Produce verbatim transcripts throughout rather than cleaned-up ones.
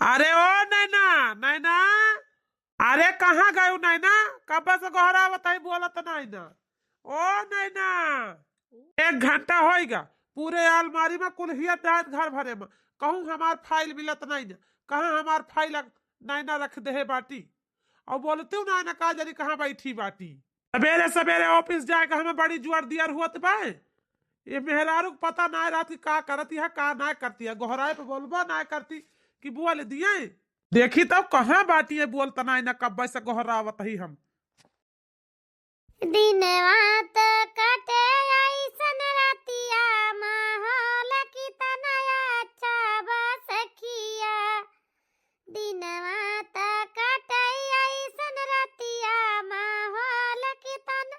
अरे ओ नैना, नैना, अरे कहाँ गयू नैना? कब से गोहरावत हई, बोलत नाहीं ना। ओ नैना, एक घंटा होइगा, पूरे अलमारी में कुल हियत डायत घर भरे में, कहूँ हमार फाइल मिलत नाहीं ना। कहाँ हमार फाइल नैना रख देहे बाटी? अउ बोलतिउ नाहीं ना, का जानी कहाँ बैठी बाटी। सबेरे सबेरे ऑफिस जाए के हमें बड़ी जुआर दियर हुअत बा। ये मेहरारू के पता नाहीं रहत कि का करत है, का नाहीं करती है। गोहराए पे बोलबो नाहीं करती कि बोल दिए। देखी तउ कहाँ बाटी है, बोलत नाहीं ना, कब्बे से गोहरावत ही हम। दिनवा त कटे अइसन रतिया, माहौल कितना अच्छा बा सखिया। दिनवा त कटे अइसन रतिया, माहौल कितना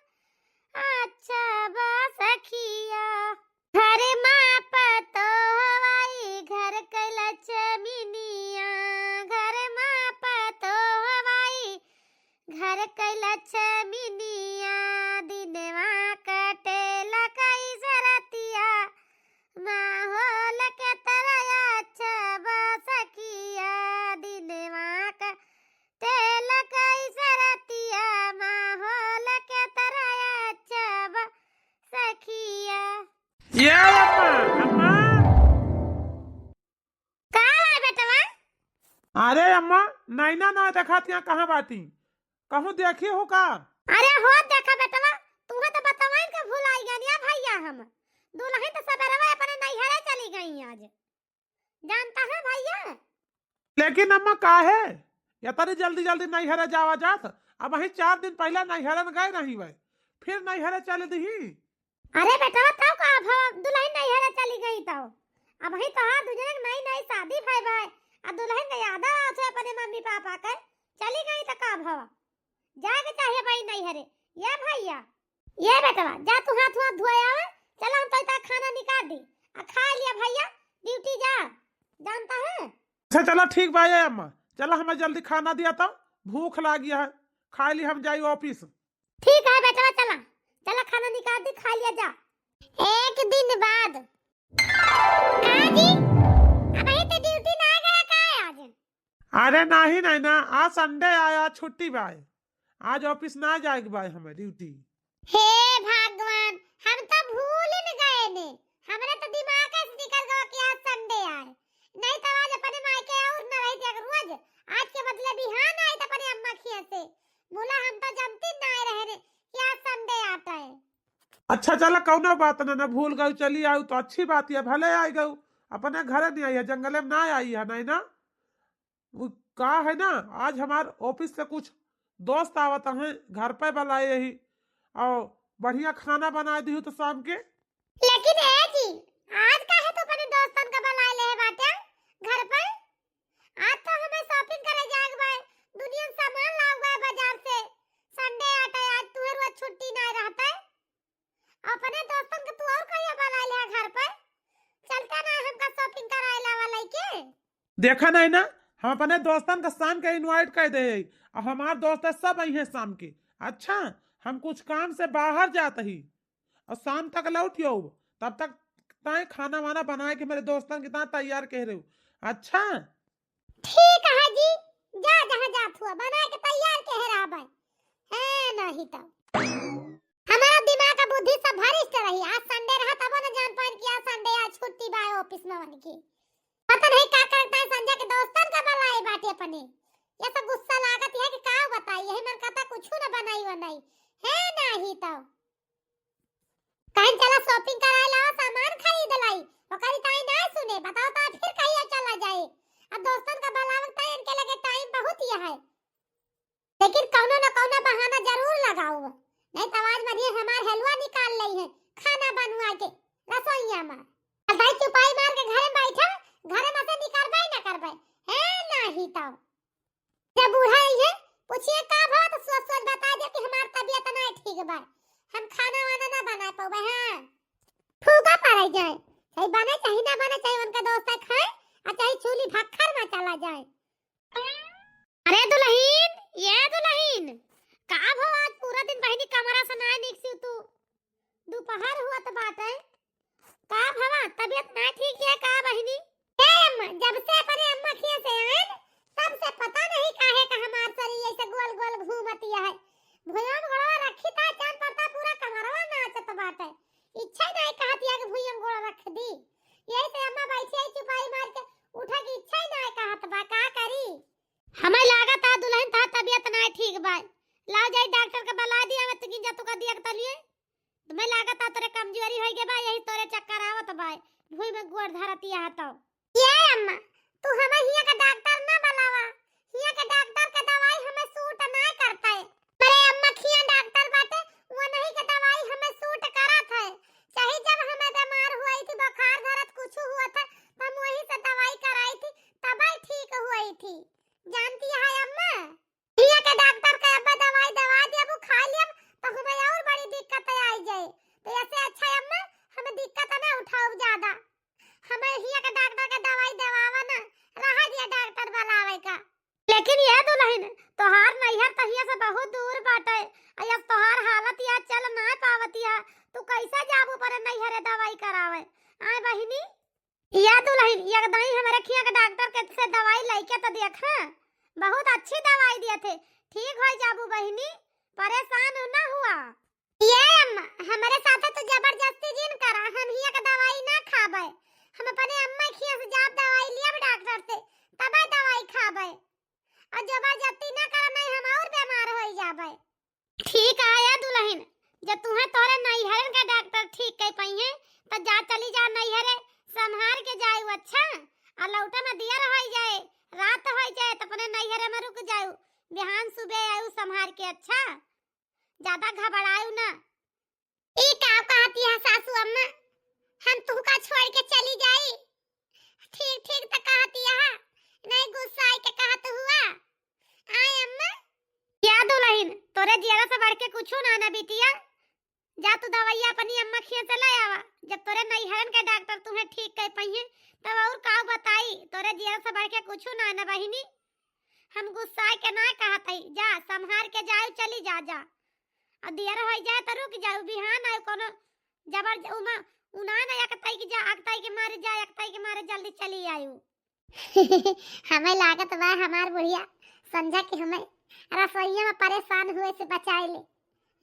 अच्छा बा सखिया। घर मा पतोहवाई घर कै लक्ष्मीनिया, घर मा पतोहवाई घर कै लक्ष्मीनिया, दिनवा कटेला कैसे रतिया, माहौल के तरह अच्छा बा सखिया, दिनवा कटेला कैसे रतिया, माहौल के तरह अच्छा बा सखिया। ये अम्मा, अम्मा। का है बेटवा? अरे अम्मा, नैना ना देखात यहाँ कहाँ बाटी? कहूँ देखी हो का? अरे हो देखा बेटवा, तुहे तो बतवाइन के भुलाई गनिया भैया हम। दुलहिन तो सबेरवा अपने नैहरे चली गई आज। जानता है भैया? लेकिन अम्मा काहे? इतनी जल्दी जल्दी नैहरे जावा जात? अबहीं चार दिन पहले नैहरन गए रही वै, फिर नैहरे चल दिही। अरे बेटवा, तब का भवा, दुलहिन नैहरे चली गई तब। अबहीं तोहार दुजने के नई नई शादी भई बा, आ दुलहिन के याद आवत है अपने मम्मी पापा के। चली गई त का भवा, जाए के चाहिए भाई नैहरे। ये भैया, ये बेटवा, जा तू हाथ वाथ धोए आवे, चला हम तो इतना खाना निकाल दी, आ खा लिया भैया, ड्यूटी जा, जानता है। अच्छा चला ठीक बा ये अम्मा, चला हमें जल्दी खाना दिया तो, भूख लागी है, खा ली हम जाई ऑफिस। ठीक है बेटवा, चला, चला खाना निकाल दी, खा लिया जा। एक दिन बाद। का जी, अबहीं ते ड्यूटी ना गया का आज? अरे नाहीं, नाहीं ना, आज संडे आय, आज छुट्टी बाय, आज ऑफिस ना जाए के बाय हमें ड्यूटी। हे भगवान, हम तो भूल ही न गए ने, हमरे तो दिमाग से निकल गवा कि आज संडे आय, नहीं तो आज अपने मायके और न रही थे रोज, आज के बदले बिहान आई तो अपने अम्मा खिया से बोला, हम तो जानती ना रहे ने कि आज संडे आता है। अच्छा चला, कौनो बात ना, ना भूल गऊ, चली आऊ तो अच्छी बात है, भले आई गऊ, अपने घरे नहीं आई है, जंगले में ना आई है, नहीं ना। वो का है ना, आज हमार ऑफिस से कुछ दोस्त आवत हैं, घर पे बुलाए यही, और बढ़िया खाना बनाए दिहू तो शाम के। लेकिन ए जी, आज काहे तू अपने दोस्तन का बुलाए ले बाटे घर पे? आज तो हमें शॉपिंग करे जाए के बाय, दुनिया सामान लाओ बाय बाजार से। संडे आटे, आज तुहे रोज छुट्टी ना रहता है। अपने दोस्तन के तू और कहिया बुला ले घर पे? चलता ना हमका शॉपिंग कराए लावा लइके। देखा नहीं ना, हम अपने दोस्तन का शाम के इनवाइट कर दे, और हमार दोस्त सब आई हैं शाम के। अच्छा, हम कुछ काम से बाहर जात ही, और शाम तक लौट आउब, तब तक ताए खाना वाना बनाए के मेरे दोस्तन के ताए तैयार कह रहे हो। अच्छा ठीक है जी, जा जहाँ जात हुआ, बना के तैयार कह रहा भाई। है नहीं तो हमारा दिमाग का बुद्धि सब भरिष्ट रही। आज संडे रहा तब न जान पाए कि आज संडे, आज छुट्टी बाय ऑफिस में बन के। पता नहीं का करता है, संजय के दोस्तन का बुलाए बाटे अपने। ये सब गुस्सा लागत है कि का बताई, यही मन कहता कुछ न बनाई वनाई। है नहीं तो कहीं चला शॉपिंग कराए लावा, सामान खरीद लाई। ओकरी ताई ना सुने, बताओ तो फिर कहिया चला जाए। अब दोस्तन का बुलावत ताई इनके लगे टाइम बहुत ही है, लेकिन कौनो न कौनो बहाना जरूर लगाओ, नहीं तो आज मरिए हमार हलवा निकाल लई है खाना बनवा के रसोईया में। अब भाई चुपाई मार के घरे में बैठा, घरे में से निकलबे न करबे, है नहीं तो जब बूढ़ा आई है, पूछिए का भवा तो सोच सोच बता दे कि हमार तबीयत ना ठीक बा, हम खाना वाना ना बना पावे हैं। फूका पड़े जाए, चाहे बने चाहे ना बने, चाहे उनका दोस्त खाए और चाहे चूल्ही भक्खर में चला जाए। अरे दुलहिन, ये दुलहिन, का भवा आज पूरा दिन बहिनी कमरा से ना निकसी तू? दोपहर हुआ तो बात है, का भवा तबीयत ना ठीक है का बहिनी? ए अम्मा, जब से अपने अम्मा खिया से आए न, थी। जानती है अम्मा, हिया के डॉक्टर के अब्बा दवाई दवा देबू, खा लेब, तो हमें और बड़ी दिक्कत आई जाए। तो ऐसे अच्छा अम्मा, हम दिक्कत ना उठाओ ज्यादा। हमें हिया के डॉक्टर के दवाई दवावा ना, रहा दिया डॉक्टर बुलावे का। लेकिन ये दुलहिन, तोहार नैहर तहिया से बहुत दूर बाटे, आ अब तोहार हालत या चल ना पावतिया, तू कैसे जाबू अपने नैहरे दवाई करावे? आए बहिनी, या दुलहिन, एक दाई हमरे खिया के डॉक्टर के से दवाई लइके तो देख, हाँ, बहुत अच्छी दवाई दिए थे, ठीक हो जाबू बहिनी, परेशान ना हुआ। ये अम्मा, हमरे साथे तो जबरदस्ती जिन करा, हम हिया के दवाई ना खाबे, हम अपने अम्मा खिया से जाब दवाई लियब डॉक्टर से, तबे दवाई खाबे, और जबरदस्ती ना करा, नहीं हम और बीमार हो जाबे। ठीक है या दुलहिन, जब तुहें तोहरे नैहरन के डॉक्टर ठीक कर पाई है, तो जा चली जा नैहरे, संभार के जाए अच्छा, और लौटे में दियर हो जाए, रात हो जाए, तो अपने नैहरे में रुक जाए, बिहान सुबह आयु संभार के अच्छा। ज्यादा घबरायु ना। ई का कहती है सासू अम्मा, हम तुहका छोड़ के चली जाई? ठीक ठीक तो कहती है, नहीं गुस्सा आई के कहत हुआ। आए अम्मा। या दुलहिन, तोरे जियरा से बढ़ के कुछू ना ना बिटिया, जा तू दवाइया अपनी अम्मा खिया से ले आवा। जब तोरे नैहरन के डॉक्टर तुहें ठीक कर पाइए, तब और का बताई, तोरे जियरा से बढ़ के कुछू ना ना बहिनी। हम गुस्सा के ना कहत हई, जा संभार के जाओ, चली जा, जा। और दियर हो जाए तो रुक जाओ, बिहान आयो कोनो जबर ज-, उमा, उना ना अकताई के जा, अकताई के मारे जा, अकताई के मारे जल्दी चली आयो। हमें लागत बा हमार बुढ़िया संझा के हमें रसोइया में परेशान हुए से बचाए ले।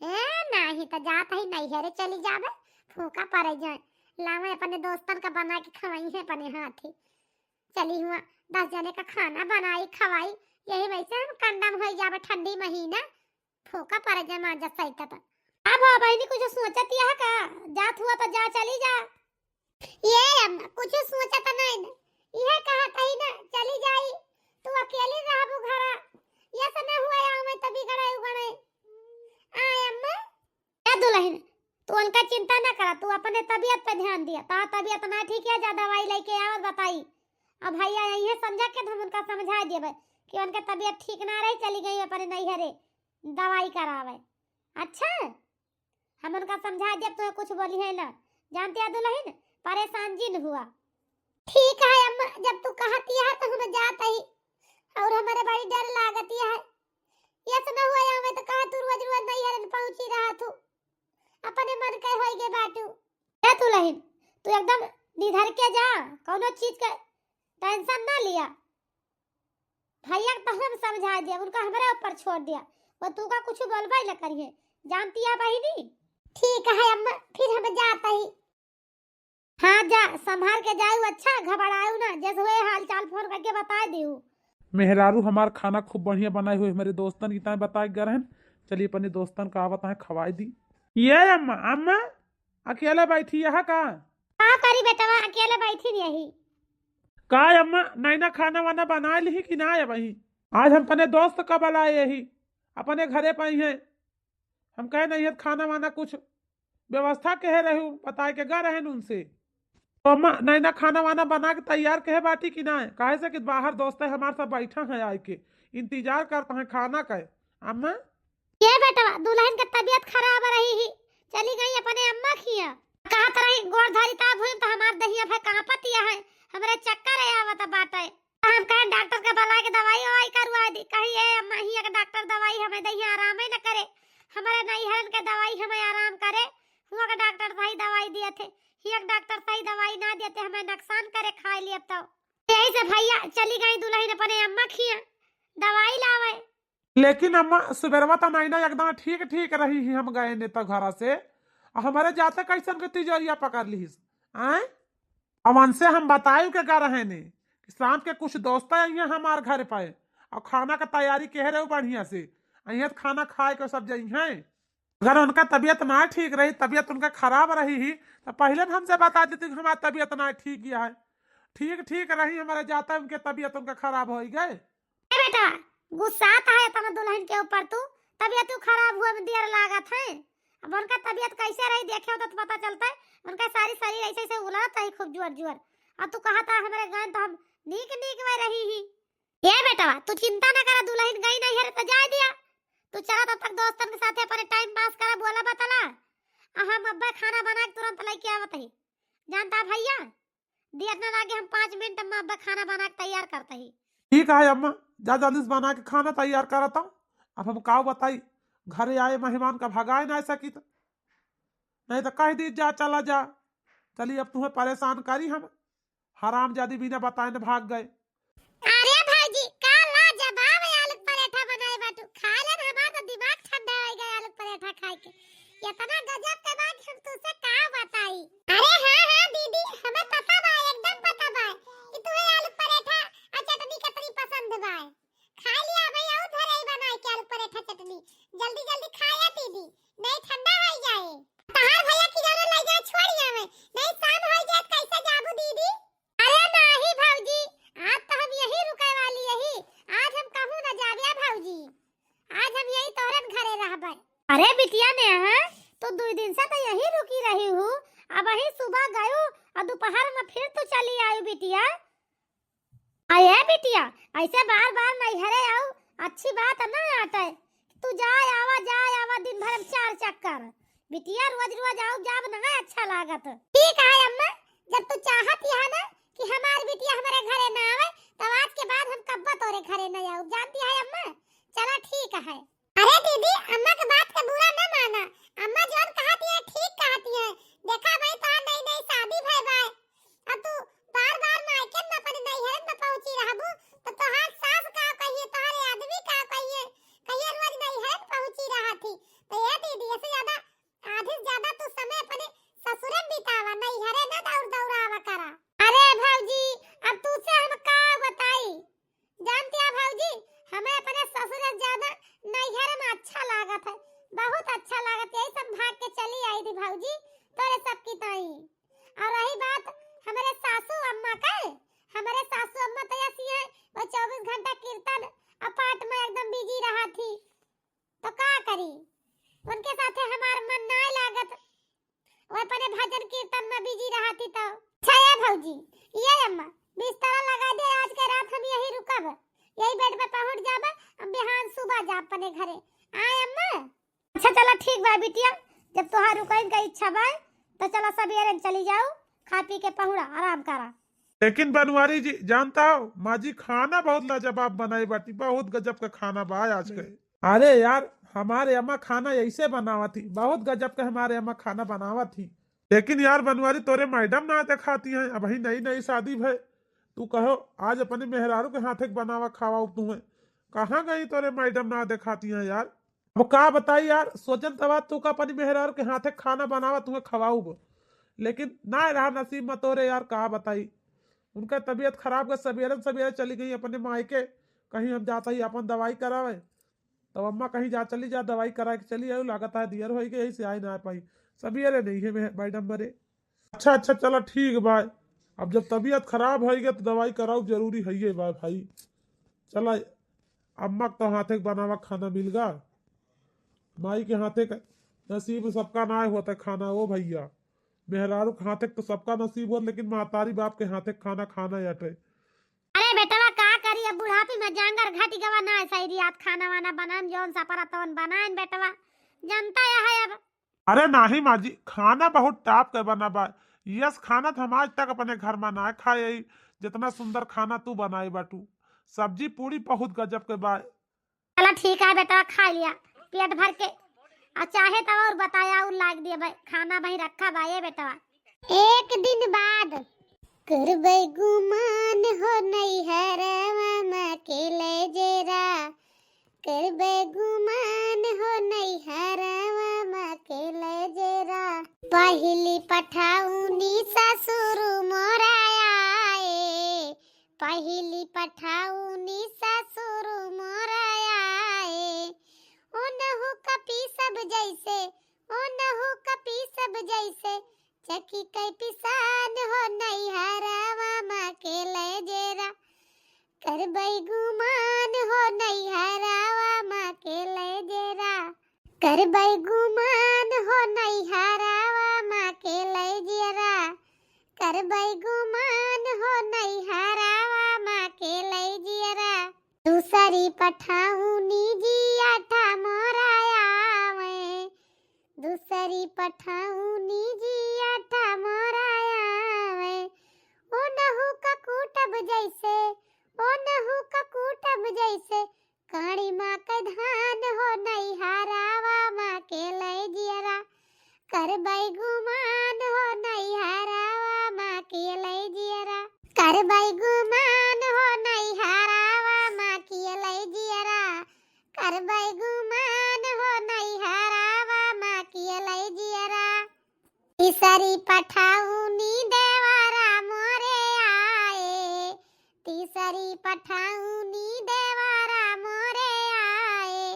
ए, नाही तो जात ही नैहरे चली जाबे, फूका पड़े जाए। लावे अपने दोस्तन का बना के खवाई है अपने हाथी। चली हुआ दस जने का खाना बनाई खवाई, यही वैसे हम कंडम हो जाबे ठंडी महीना। फूका पड़े जाए मांजा सहित तो। अब हो बहिनी कुछ सोचत यह का, जात हुआ तो जा चली जा। ये अम्मा, कुछ सोचत नहीं न, यह कहत ही ना, चली जाई, तू अकेली रहबू घरा, ये से ना हुआ आवे तो बिगड़े उगड़े। आए अम्मा। ए दुलहिन, तू उनका चिंता ना करा, तू अपने तबियत पे ध्यान दिया, ता तबियत ना ठीक है, जा दवाई लेके आवा, बताई। अब भैया यही है संझा के, हम उनका समझा देबे कि उनके तबियत ठीक ना रही, चली गई अपने नैहरे दवाई करावे। अच्छा, हम उनका समझा देब, तुम्हें कुछ बोली है ना, जानते है दुलहिन, परेशान जिन हुआ। ठीक है अम्मा, जब तू कहती है तो हम जात ही, और हमारे बड़ी डर लागती है, ये तो ना हुआ हमें तो कहा तू रोज रोज नैहरन पहुँची रहा तू, अपने मन के होई गे बाटू। ए दुलहिन, तू एकदम निधर के जा, कौनो चीज के टेंशन ना लिया। भैया के तो हम समझा दिया, उनका हमरे ऊपर छोड़ दिया, वो तू का कुछ बोलबे न करिए, जानती है बहिनी। ठीक है अम्मा, फिर हम जात ही। हाँ जा, संभार के जायु, अच्छा घबरायु ना, जैसे हुए हाल चाल फोन करके बता दियो। मेहरारू हमार खाना खूब बढ़िया बनाई हुई, हमारे दोस्तन की ताई बताए गए रहन, चलिए अपने दोस्तन का आवत है खवाई दी। ये अम्मा, अम्मा अकेले बैठी यहाँ का? का करी बेटवा, अकेले बैठी यही। का अम्मा, नैना खाना वाना बना ली कि ना है वही? आज हम अपने दोस्त का बुलाए यही, अपने घरे पे ही हैं। हम कहे नहीं है खाना वाना कुछ व्यवस्था कहे रहे, बताए के गा रहे न उनसे। तो अम्मा, नैना खाना वाना बना के तैयार कहे बाटी कि ना? काहे से कि बाहर दोस्त है हमारे सब बैठा है आए के, इंतजार करता है खाना का। अम्मा? ये बेटवा, दुलहिन के तबियत खराब रही ही, चली गई अपने अम्मा खिया। कहत रही गोड़ धरी ता भूम तो हमार दहिया भे कांपत या है, हमरे चक्कर आवत बाटे। हम कहे डॉक्टर के बुला के दवाई ववाई करवा दी, कही ए अम्मा हिया के डॉक्टर दवाई हमें दहिया आराम ही न करे, हमारे नैहरन के दवाई हमें आराम करे, हुआ के डॉक्टर सही दवाई दिए थे, हिया के डॉक्टर सही दवाई ना दिए थे, हमें नुकसान करे खाए लिए तो। यही से भैया चली गई दुलहिन अपने अम्मा खिया दवाई लावे। लेकिन अम्मा, सुबेरवा त नैना एकदम ठीक ठीक रही ही, हम गए ने त घर से, आ हमारे जाते कैसन के तिजोरिया पकड़ लीस, आय? अब उनसे हम बताए के गा रहे ने कि शाम के कुछ दोस्त आई हैं हमार घर पे, और खाना का तैयारी कह रहे हो बढ़िया से, अइहें त खाना खाए के सब जइहें। अगर उनका तबियत ना ठीक रही, तबियत उनका खराब रही ही, तो पहले न हमसे बता देती कि हमारी तबियत ना ठीक ही है। ठीक ठीक रही, हमारे जाता उनके तबियत उनका खराब हो गए। ए बेटा, गुस्सात है अपना दुलहिन के ऊपर तू, तबियत तू खराब हुआ में देर लागत है। अब उनका तबियत कैसे रही देखे हो तो पता चलता है, उनका सारी शरीर ऐसे ऐसे उलरत है खूब जोर जोर। और तू कहत है हमारे गान तो हम नीक नीक में रही ही। ए तू चिंता ना करा, दुलहिन गई नैहरे त जाए दिया। तू चला तब तक दोस्तन के साथे अपने टाइम पास करा, बोला बतला। आ हम अब्बे खाना बना के तुरंत लेके आवत ही। जानता भइया, देर ना लागे, हम पाँच मिनट में अब्बे खाना बना के तैयार करत ही। ठीक है अम्मा, जा जल्दी से बना के खाना तैयार करत हूँ। अब हम का बताई, घरे आए मेहमान का भगाए ना सकित, नहीं तो कह दी जा चला जा। चली अब तुम्हें परेशान करी हम, हरामजादी बिना बताए न भाग गए। अरे भौजी, का लाजवाब आलू पराठा बनाए बाटू। खा लेन, हमार तो दिमाग ठंडा हो गया आलू पराठा खाए के। इतना गजब के बा कि हम तुझसे का बताई। अरे हाँ, हाँ दीदी, हमें पता बा, एकदम पता बा कि तुहे आलू पराठा आ चटनी कितनी पसंद बा। खा लिया भाई, और धरे ही बनाए के आलू पराठा चटनी। जल्दी जल्दी खाया दीदी, नहीं ठंडा हो जाए। तहार भैया किराना ले जाए छोड़ आवे, नहीं शाम हो जाए, कैसे जाबू दीदी? अरे नाही भौजी, आज तो हम यही रुके वाली यही, आज हम कहूँ न जाबे भौजी, आज हम यही तोहरन घरे रहबे। अरे बिटिया नेहा, तो दो दिन से तो यही रुकी रही हूँ, अब ही सुबह गयो और दोपहर में फिर तू चली आयो बिटिया। अरे बिटिया, ऐसे बार बार नैहरे आओ, अच्छी बात ना आटे। तू जाए आवा, जाए आवा, दिन भर में चार चक्कर। बिटिया रोज रोज आओ जाब ना अच्छा लागत। ठीक है अम्मा, जब तू चाहत यह ना कि हमार बिटिया हमारे घरे ना आवे, तब आज के बाद हम कब्बा तोरे घरे ना आऊ, जानती है अम्मा? चला ठीक है। अरे दीदी, अम्मा के बात के बुरा न माना, अम्मा जौन कहती है ठीक कहती है। देखा भाई, तोहार नई नई शादी भय बाय, अब तू बार बार मायके में अपने नैहरन में पहुंची रहबू, तो तोहार सास का कहिए, तोहारे आदमी का कहिए, कहिए रोज नैहरन पहुंची रहा थी। तो ये दीदी, ऐसे ज्यादा, आधे से ज्यादा तू समय अपने ससुरे में बितावा, नैहरे न दौड़ दौड़ावा करा। अरे भौजी, अब तुझसे हम का बताई, जानती है भौजी, हमें अपने ससुर से ज्यादा नैहर में अच्छा लागत है, बहुत अच्छा लागत है। यही सब भाग के चली आई थी भौजी, तोरे सबकी ताई। और रही बात हमारे सासू अम्मा के, हमारे सासू अम्मा तो ऐसी है, वो चौबीस घंटा कीर्तन और पाठ में एकदम बिजी रहा थी, तो का करी, उनके साथे हमार मन ना लागत। वो अपने भजन कीर्तन में बिजी रहती तो। अच्छा ए भौजी, ये अम्मा, बिस्तरा लगा दे, आज के रात हम यही रुकब, यही बेड पे पहुंच जाबे, हम बिहान सुबह जाब अपने घरे। आए अम्मा? अच्छा चला ठीक बा बिटिया, जब तोहार रुकइन का इच्छा बा तो चला सबेरे चली जाओ, खा पी के पहुड़ा आराम करा। लेकिन बनवारी जी जानता हो माँ जी, खाना बहुत लाजवाब बनाई बाटी, बहुत गजब का खाना बा आज के। अरे यार, हमारे अम्मा खाना ऐसे बनावत ही, बहुत गजब के हमारे अम्मा खाना बनावत ही। लेकिन यार बनवारी, तोरे मैडम ना देखाती हैं, अबही नई नई शादी भय। तू कहो आज अपने मेहरारू के हाथे के बनावा खावाऊ तुम्हें, कहाँ गई तोरे मैडम ना देखाती हैं यार। अब का बताई यार, सोचन तबा तू का अपनी मेहरारू के हाथे खाना बनावा तुम्हें खवाऊब, लेकिन ना रहा नसीब में तोरे यार, का बताई। उनका तबीयत खराब का सबेरे सबेरे चली गई अपने मायके, कहीं हम जाता ही अपन दवाई करावे। तब अम्मा कहीं जा, चली जा, दवाई करा के चली आयो, लागत है दियर होई के यही से आए ना पाई, सबेरे नहीं है मै-, मैडम मरे। अच्छा अच्छा चला ठीक बा, अब जब तबीयत खराब होई गया तो दवाई कराऊ जरूरी है ये बा भाई। चला अम्मा के तो हाथे के बनावा खाना मिल गा, माई के हाथे के नसीब सबका ना होता खाना। ओ भैया, मेहरारू के हाथे के तो सबका नसीब होत, लेकिन महतारी बाप के हाथे के खाना खाना अटे। अरे बेटवा का करी, अब बुढ़ापी में जांगर घटी गवा ना, सही रियात खाना वाना बनान, जौन सपरा तौन बनान बेटवा, जनता यह है अब। अरे नाही माँ जी, खाना बहुत टॉप के बना बा, यस खाना तो हम आज तक अपने घर में ना खाए हई, जितना सुंदर खाना तू बनाई बाटू, सब्जी पूरी बहुत गजब के बा। चला ठीक है बेटवा, खा लिया पेट भर के, और चाहे तो और बताया और लाग दिया भाई, खाना भाई रखा बा ये बेटवा। एक दिन बाद। करबै गुमान हो नैहरवा में अकेले जेरा, करबै गुमान हो नैहरवा में अकेले जेरा। पहिली पठाउनी ससुर मोरा आए, पहिली पठाउनी ससुर मोरा आए। ओनहु कपी सब जैसे, ओनहु कपी सब जैसे, चकी कै पिसान हो नैहरवा में अकेले जेरा। करबै गुमान हो नैहरवा में अकेले जेरा। करबै गुमान हो नैहरवा में अकेले जेरा। करबै गुमान हो नैहरवा में अकेले जेरा। दूसरी पठाऊनी जिया ठा मोरा आवे, दूसरी पठाऊनी जिया ठा मोरा आवे। ओ नहु का कूटब जैसे, ओ नहु का कूटब जैसे, काड़ी माँ के धान हो नैहरावा माँ के लै जियरा। करबै गुमान हो नैहरावा माँ के लै जियरा। करबै गुमान हो नैहरावा माँ के लै जियरा। करबै गुमान हो नैहरावा माँ के लै जियरा। तीसरी पठाऊनी देवरा मोरे आए, तीसरी पठाऊनी देवरा मोरे आए।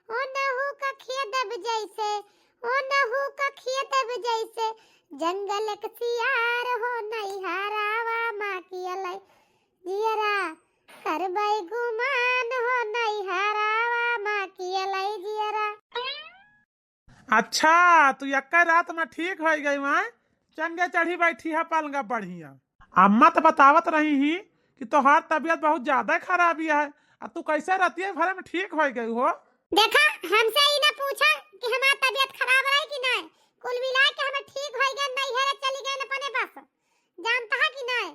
ओ नहु का खेदब जैसे, ओ नहु का खेदब जैसे, जंगल के सियार हो नैहरावा माँ के लै जियरा। करबै गुमान हो नैहरावा माँ के लै जियरा। अच्छा, तू एक्कै रात मा ठीक होइ गयू, आय? चंगे चढ़ी बैठी है पलंगा बढ़िया। अम्मा तो बतावत रही ही कि तोहार तबियत बहुत ज्यादा खराब ही है, आ तू कैसे रतिये भरे मा ठीक होइ गयू हो? देखा, हमसे ई ना पूछा कि हमार तबियत खराब रही कि नहीं, कुल मिला के हम ठीक होइ गए, नैहरे चली गए अपने बस, जानता है कि नहीं?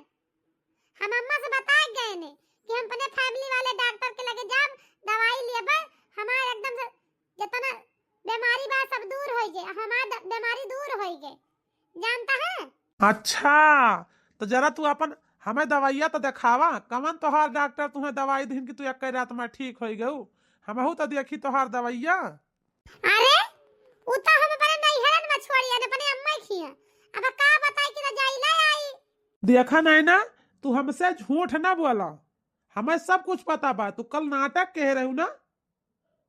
हम अम्मा से बताए गए ने कि हम अपने family वाले doctor के लगे जाब, दवाई लेबे, हमार एकदम से जितना बीमारी बा सब दूर होइ जाए, हमार द-, बीमारी दूर होइ गए, जानता है? अच्छा, तो जरा तू अपन हमें दवाइया तो देखावा, कवन तोहार doctor तुम्हें दवाई दीन कि तू एक्कै रात मा ठीक होइ गयू? हमहू तो देखी तोहार दवाइया। अरे, उ तो हम अपने नैहरन मा छोड़ी आए, अपने अम्मा खिया। अब का बताई कि रजाई लै आई। देखा नहीं ना, तू हमसे झूठ ना बोला, हमें सब कुछ पता बा। तू कल नाटक कहे रहू ना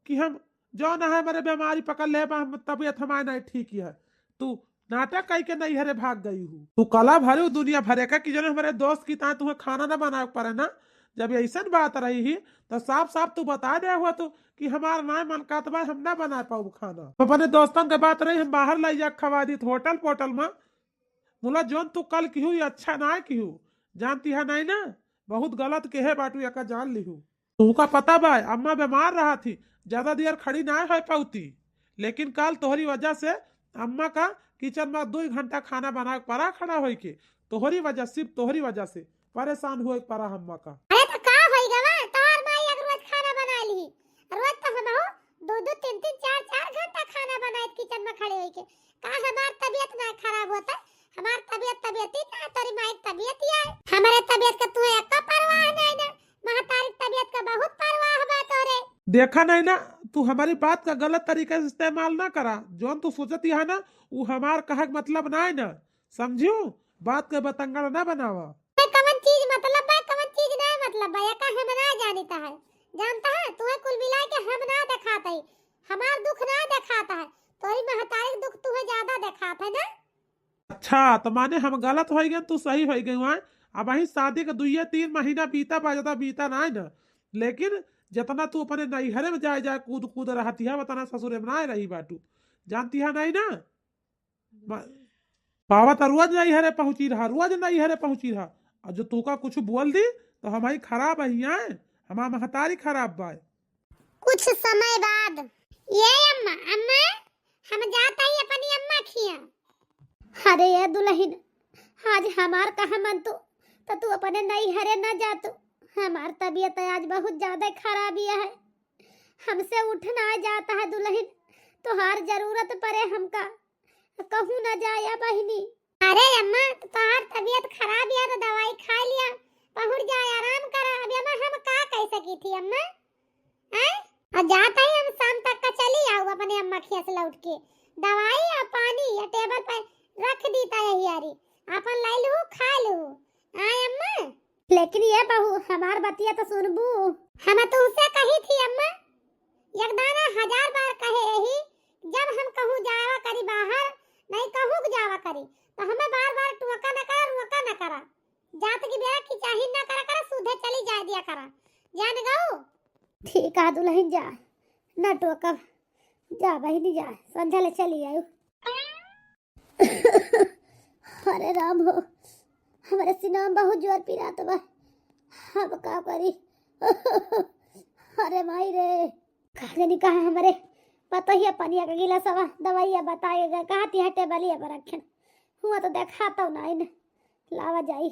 कि हम जौन है हमरे बीमारी पकड़ ले बा, हम तबियत हमार नहीं ठीक है, तू नाटक कई के नैहरे भाग गई हू। तू कला भरे दुनिया भरे का कि जौन हमरे दोस्त की ताईं तुम्हें खाना ना बनावे के पड़े ना। जब ऐसन बात रही ही तो साफ साफ तू बता दे हुआ तू कि हमार ना मन कहत बा, हम ना बना पाऊ खाना। अपने दोस्तन के बात रही, हम बाहर लै जा खवा दीत होटल पोटल मा। मुला जौन तू कल किहू, ये अच्छा ना किहू, जानती है नहीं ना, बहुत गलत केहे बाटू, एका जान लिहू। तुमका पता बा, अम्मा बीमार रहा थी, ज्यादा देर खड़ी ना होइ पाउती, लेकिन कल तोहरी वजह से अम्मा का kitchen मा दुई घंटा खाना बनावे के पड़ा खड़ा होइ के, तोहरी वजह, सिर्फ तोहरी वजह से परेशान होइ के पड़ा अम्मा का। अरे तो का होइ गवा, तोहर माई एक रोज खाना बनाए ली, रोज तो हमहू दो दो तीन तीन चार चार घंटा खाना बनाए kitchen मा खड़े होइ के। का हमार तबियत ना खराब होता? हमार तबियत तबियत ही ना, तोरी माई के तबियत ही है। हमरे तबियत का तुहे एक्का परवाह नहीं ना, महतारी के तबियत का बहुत परवाह बा तोरे। देखा नहीं ना, तू हमारी बात का गलत तरीका से इस्तेमाल ना करा। जौन तू सोचत ही है ना, उ हमार कहे के मतलब ना है ना, समझियो? बात के बतंगड़ ना बनावा। ए, कवन चीज मतलब बा, कवन चीज ना मतलब बा, एका हम ना जानित है। जानता है, तुहे कुल मिला के हम ना देखात है, हमार दुख ना देखात है, तोरी महतारी के दुख तुहे ज्यादा देखात है ना। अच्छा, तो माने हम गलत होइ गए, तू सही होइ गई है। अबहीं शादी के दुइये तीन महीना बीता बा, ज्यादा बीता ना है ना, लेकिन जितना तू अपने नैहरे मा जाए जाए कूद कूद रहती है, उतना ससुरे मा ना रही बाटू, जानती है नहीं ना? मा-, बाबा तो रोज नैहरे पहुँची रहा, रोज नैहरे पहुँची रहा। और जो तू का कुछ बोल दी तो हमारी खराब है, आए हमार महतारी खराब बा। कुछ समय बाद, ये अम्मा, अम्मा, हम जात ही अपनी अम्मा खिया। अरे ये दुलहिन, आज हमार कहा मन तू, तो तू अपने नैहरे न जातू। हमार तबियत आज बहुत ज्यादा खराब ही है, हमसे उठ ना जाता है दुलहिन, तोहार जरूरत परे हमका, कहूँ न जाया बहिनी। अरे अम्मा, तो तोहार तबियत खराब या तो दवाई खा लिया, पहुँच जाए, आराम करा। अब अम्मा हम का कह सकी थी अम्मा? हैं? और जात ही हम शाम तक का चली आऊ अपने अम्मा खिया से लौट के। दवाई और पानी या table पर रख दी ता यही आरी, अपन लाई लू, खा लू। आए अम्मा? लेकिन ये बहू, हमार बतिया तो सुनबू। हम तुमसे कही थी अम्मा, एक दाना हजार बार कहे यही, जब हम कहूँ जावा करी बाहर, नहीं कहूँ के जावा करी, तो हमें बार बार टोका न करा, रोका न करा। जात की बेरा की चाही ना करा करा, सीधे चली जाए दिया करा, जान गऊ। ठीक है दुलहिन, जा, ना टोकब, जा बहिनी जा, संझा ले चली आयु। अरे राम हो, हमरे सीना में बहुत जोर पिरात बा, हम का करी? अरे माई रे, का जानी कहाँ हमरे पतोहिया पनिया का गिलासवा दवाइया बताए गए, कहाँ तिहाँ टेबलिया पर रखेन। हुआ तो देखा तो नाइन। लावा जाई,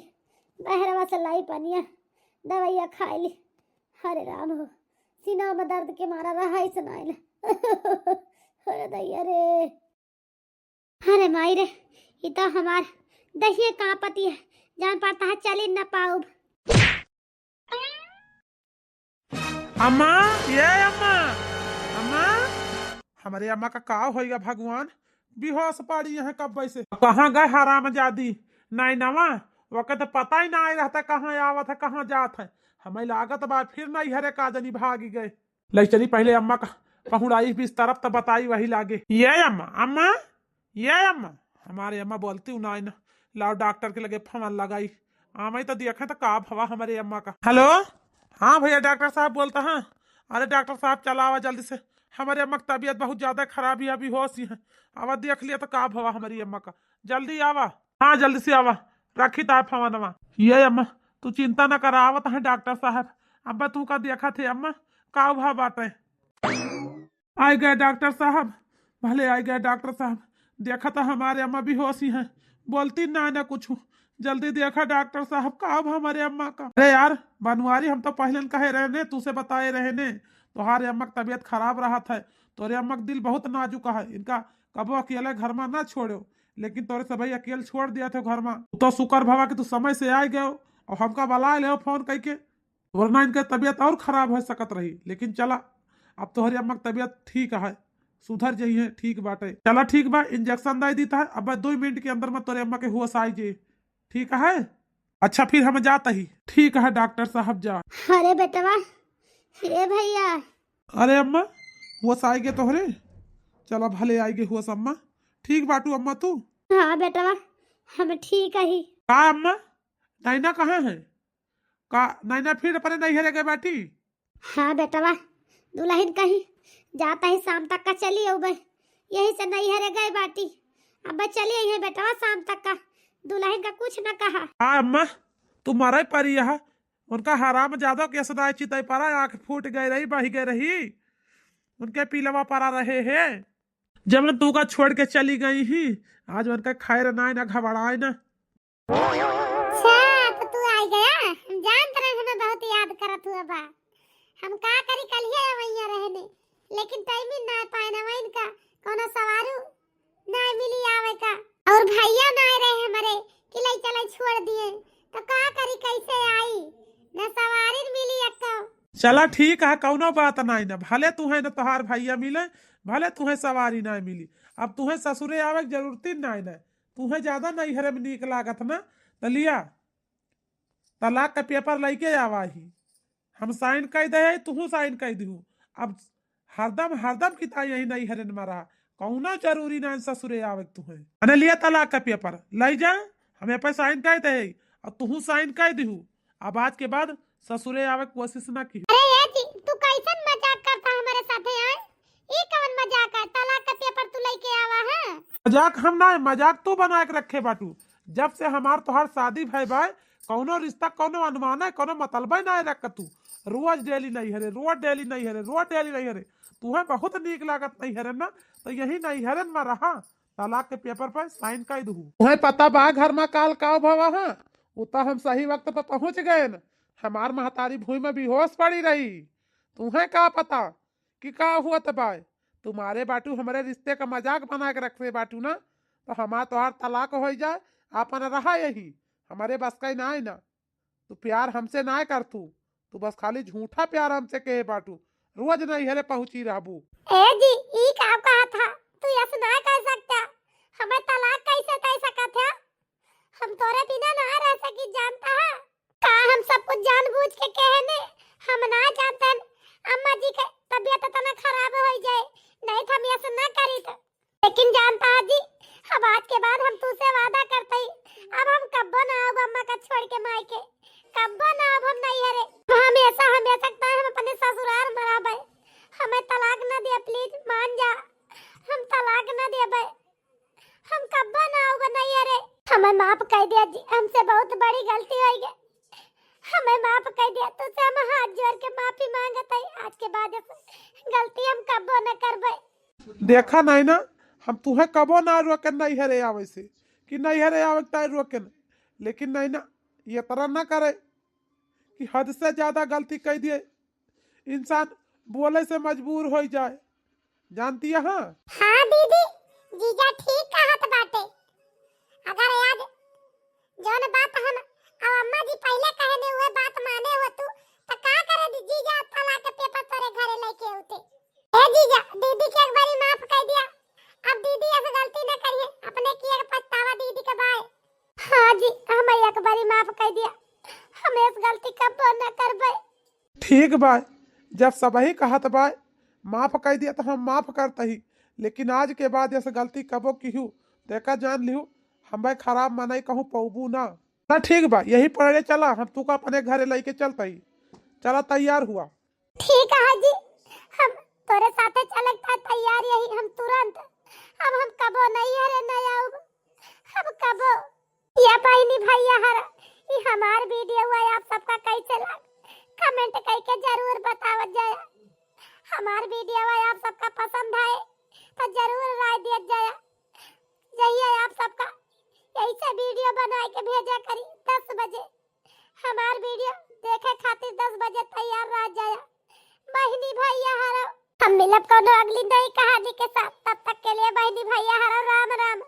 बहरवा से लाई पनिया, दवाइया खाई ली। हरे राम हो, सीना में दर्द के मारा रहा इस नाइन। अरे दैया रे। अरे माई रे, ई तो हमार दहिये कांपती है, जान पड़ता है चली न पाउब। अम्मा, ये अम्मा, अम्मा, हमरे अम्मा का का होइगा भगवान, बेहोश पड़ी हैं कब्बे से। कहाँ गए हरामजादी? नाइनवा, ओके तो पता ही ना रहता कहाँ आवत है, कहाँ जात है। हमें लागत बा फिर नैहरे का जनी भागी गए। लई चली पहले अम्मा का पहुड़ाई बिस्तर, अब त बताई वही लागे। ये अम्मा, अम्मा, ये अम्मा, हमारे अम्मा बोलती हूँ ना, ना। लाओ डॉक्टर के लगे फोन लगाई, आमई तो देखे तो का भवा हमारे अम्मा का। हेलो, हाँ भैया डॉक्टर साहब बोलता है। अरे डॉक्टर साहब चला आवा जल्दी से, हमारे अम्मा की तबीयत बहुत ज्यादा खराब है, अभी होश ही है। आवा देख लिया तो का भवा हमारी अम्मा का, जल्दी आवा। हाँ जल्दी से आवा, रखी ता फोनवा। ये अम्मा, तू चिंता न करा, आवत है डॉक्टर साहब। अब्बा तू का देखा थे अम्मा, का भा बाटे? आइ गए डॉक्टर साहब, भले आइ गए डॉक्टर साहब। देखा तो हमारे अम्मा बेहोश ही हैं, बोलती ना ना कुछ। जल्दी देखा डॉक्टर साहब, का अब हमारे अम्मा का? अरे यार बनवारी, हम तो पहले न कहे रहे ने, तुसे बताए रहे ने, तोहारे अम्मा की तबीयत खराब रहत है। तोरे अम्मा का दिल बहुत नाजुक है, इनका कबो अकेले घर में ना छोड़ो, लेकिन तोरे से भाई अकेले छोड़ दिया थे घर में। तो शुक्र भवा कि तू समय से आइ गयो और हमका बुलाए ले फोन करके, वरना इनके तबीयत और खराब हो सकत रही। लेकिन चला, अब तोहरे अम्मा के तबीयत ठीक है, सुधर जइहे, ठीक बाटे। चला ठीक बा, इंजेक्शन दे दीता है, अब दो मिनट के अंदर में तोरे अम्मा के होश आई जे, ठीक है? अच्छा फिर हम जाता ही। ठीक है डॉक्टर साहब, जा। अरे बेटवा, हे भैया। अरे अम्मा, होश आई गे तोहरे? चला भले आई गे होश अम्मा। ठीक बाटू अम्मा तू? हाँ बेटवा, हम ठीक ही। का अम्मा, नैना कहाँ है? का नैना फिर अपने नैहरे गए बाटी? हाँ बेटवा, दुल्हन कहीं जाता ही शाम तक का चली अउबे, यही से नैहरे गए बाटी। अब चली आई है बेटवा शाम तक का, दुल्हन का कुछ न कहा। हाँ अम्मा, तुम्हारा ही परी है, उनका हराम जादो के सदाई चिताई परा, आँख फूट गए रही, बही गए रही, उनके पीलवा परा रहे है। जब तू का छोड़ के चली गई ही, आज उनका खैर नाय ना घबराए ना। अच्छा, तो तू आई गया? हम जानत रहे हमें बहुत याद करत हुआ बा। हम का करी, कलिए अवैया रहने, लेकिन टाइम ही ना पाए ना वैन का, कोनो सवारू ना मिली आवे का। और भैया ना रहे हमारे कि ले चले छोड़ दिए, तो का करी, कैसे आई? ना सवारी मिली अक्का। चला ठीक है, कौनो बात नाई ना, भले तुहे ना तोहार भैया मिले, भले तुहे सवारी ना मिली, अब तुहे ससुरे आवे के जरूरत ही नाई ना। तुहे ज्यादा नैहरे में नीक लागत ना, त लिया तलाक का पेपर लइके आवा ही, हम साइन कर दे, तुहू साइन कर दिहू। अब हरदम, हरदम की ताई यही नैहरे में रहा, कौनो जरूरी ना ससुरे आवे के तुहे। अने लिया तलाक का पेपर, लई जा, हमें पे साइन कर दे, और तुहू साइन कर दिहू। अब आज के बाद ससुरे आवे के कोशिश ना की। अरे ये जी, तू कैसन मजाक करता हमारे साथे, आए? ई कवन मजाक है? तलाक का पेपर तू लेके आवा है? मजाक हम ना, मजाक तू बना के रखे बाटू। जब से हमार तोहार शादी भय बाय, कौनो रिश्ता, कौनो अनुमान है, कौनो मतलब है ना रख तू। रोज डेली नैहरे, रोज डेली नैहरे, रोज डेली नैहरे। तुहे बहुत नीक लागत नैहरे ना, तो यही नैहरे में रहा। तलाक के पेपर पर साइन कर दू। तुहे पता बा घर में काल का भवा है? उता हम सही वक्त पर पहुंच गए न। हमार महतारी भुई में बेहोश पड़ी रही। तुहे का पता कि का हुआ त बाय? तुम्हारे बाटू हमरे रिश्ते का मजाक बना के रखते बाटू ना, तो हमार तोहार तलाक हो जाए, आपन रहा यही। हमारे बस का ही ना है ना। तू प्यार हमसे ना कर तू, तू बस खाली झूठा प्यार हमसे कहे बाटू। रोज नैहरे पहुंची रहबू। ए जी, ई का कहा था? तू ऐसे ना कह सकता। हमें तलाक कैसे दे सकत है? हम तोरे बिना ना रह सकी, जानता है? का हम सब कुछ जानबूझ के कहे ने? हम ना जानतन अम्मा जी के तबीयत इतना खराब हो जाए, नहीं तो हम ऐसे ना करीत। लेकिन जानता है जी, अब आज के बाद हम तुसे वादा करते ही, अब हम कब्बो ना आउब अम्मा का छोड़ के मायके, कब्बो ना आउब हम नैहरे। हमेशा, हमेशा तक हम अपने ससुराल में रहबे। हमें तलाक ना दे, प्लीज मान जा, हम तलाक ना देबे। हम कब्बो ना आउब नैहरे। हमें माफ कर दिया जी, हमसे बहुत बड़ी गलती हो गई। हमें माफ कर दिया, तुझसे हम हाथ जोड़ के माफी मांगत है। आज के बाद ऐसे गलती हम कबो न करबे। देखा नैना, हम तुहे कबो ना रोके नैहरे आवे से, कि नैहरे आवे के ताई रोके न, लेकिन नैना, ये तरह ना करे कि हद से ज्यादा गलती कर दिए, इंसान बोले से मजबूर हो जाए, जानती है? हाँ दीदी, जीजा ठीक कहत बाटे। अगर आज जौन बात हम अब अम्मा जी पहले कहे ने, उहे बात माने हो तू, तो का करे दी जीजा तलाक के पेपर तोरे घरे लेके होते? ए जीजा, दीदी के एक बारी माफ कर दिया, अब दीदी ऐसे गलती न करिए, अपने किए के पछतावा दीदी के बाय। हाँ जी, हम एक बारी माफ कर दिया, हम ऐसे गलती कबो न करबे। ठीक बा, जब सबही कहत बा माफ कर दिया तो हम माफ करत ही, लेकिन आज के बाद ऐसे गलती कबो किहू, तेका जान लिहू, हम भाई खराब मनई कहूँ पौबू ना। ना ठीक बा, यही पड़े चला, हम तुका अपने घरे लेके चलत ही। चला तैयार हुआ। ठीक है जी, हम तोरे साथे चलक था तैयार यही, हम तुरंत, अब हम कबो नैहरे न आउब, हम कबो। या बहिनी भैया हर, ई हमार वीडियो हुआ आप सबका कैसे लग, कमेंट करके जरूर बतावत जाया। हमार वीडियो हुआ आप सबका पसंद आए तो जरूर राय दियत जाया। यही है आप सबका, यही से वीडियो बनाए के भेजा करी दस बजे। हमार वीडियो देखे खातिर दस बजे तैयार रह जाया। बहिनी भैया हरो, हम मिलब कोनो अगली नई कहानी के साथ। तब तक के लिए बहिनी भैया हरो राम राम।